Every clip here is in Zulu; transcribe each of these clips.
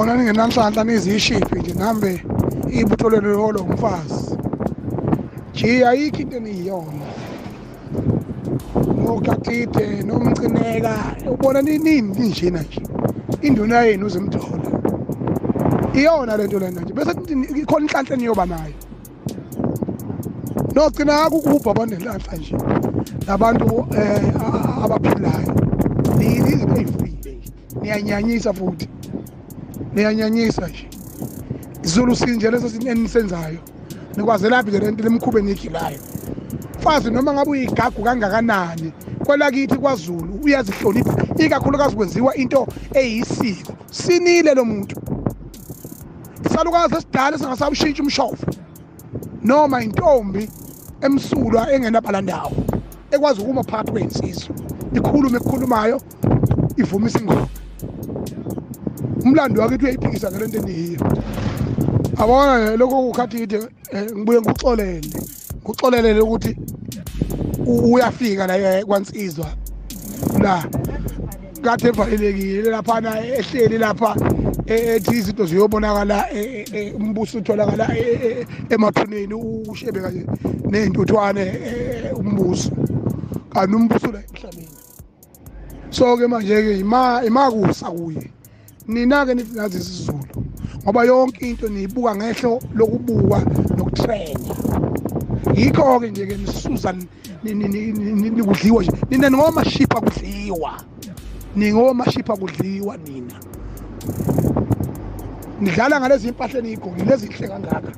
Bona ningenanhlanhla nizishiphi nje nihambe ibutho lenu liholwa umfazi. Nje ayikho into eniyiyona. Nokatide nomcineka ubona nini ninjena nje. Induna yenu uzimthola. Iyona lento lena nje bese ikhona inhlanhla eniyoba nayo. Nogcina ukubha abanenhlanhla nje. Labantu abaphilayo. Niyizinto ezifile nje. Niyanyanyisa futhi. Niyanyanyisa nje. Izulu sinje leso enisenzayo. Nikwazelaphi le nto lemkhube niyigilayo. Mfazi noma ngabe uyigagu kangakanani kwelakithi kwaZulu uyazihlonipha ikakhulukazi kwenziwa into eyisiko. Sinile lo muntu. Isalukazi esidala singasawushintsha umshovo noma intombi emsulwa engenabalandawo ekwazi ukuma phakathi kwensizwa ikhulume ekukhulumayo ivumise ingoma. Umlando wakithi uyayiphikisa ngale nto eniyiyo. Abona lokho kukhathide ngibuye ngikuxolele ngikuxolelele ukuthi uyafika la kwansizwa la kade evalelekile laphana ehleli lapha ethi izinto ziyobonakala umbuso utholakala emathuneni ushebe kanye nezintuthwane umbuso kanti umbuso la emhlabeni. So ke manje ke imakusa kuye nina ke nithi nazi isiZulu ngoba yonke into niyibuka ngehlo lokubuka nokutrenda. Yikho ke nje ke nisuza nikudliwa nje nina ningomashipa kudliwa, ningomashipa kudliwa nina. Nidlala ngalezi impahla eniyigqokile ezinhle kangaka.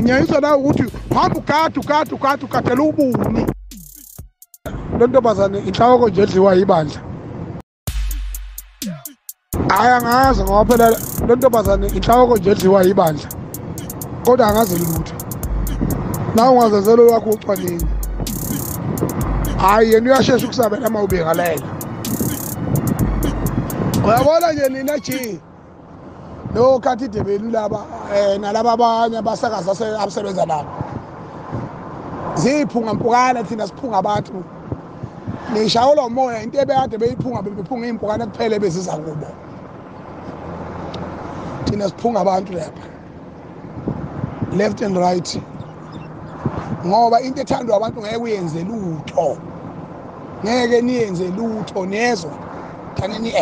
Nginyanyiswa la ukuthi hamba ugade ugade ugade ugadela ubuni. Le ntombazane inhloko nje edliwa ibandla. Hayi angazi ngoba phela le ntombazane inhloko nje edliwa ibandla. Kodwa angazi lutho. Nawe ungazenzela wakho ucwaningo. Hayi yena uyashesha ukusabela uma ubingalela. Uyabona nje nina nje no khathi belu laba nalaba abanye abasakaza abasebenza nabo. Ziphunga mpukane thina siphunga abantu. Nishawula umoya into ebekade beyiphunga bephunga impukane kuphela beziza kubo. Thina siphunga abantu lapha. Left and right. Ngoba into ethandwa abantu ngeke uyenze lutho. Ngeke niyenze lutho niyezwa. Thaneni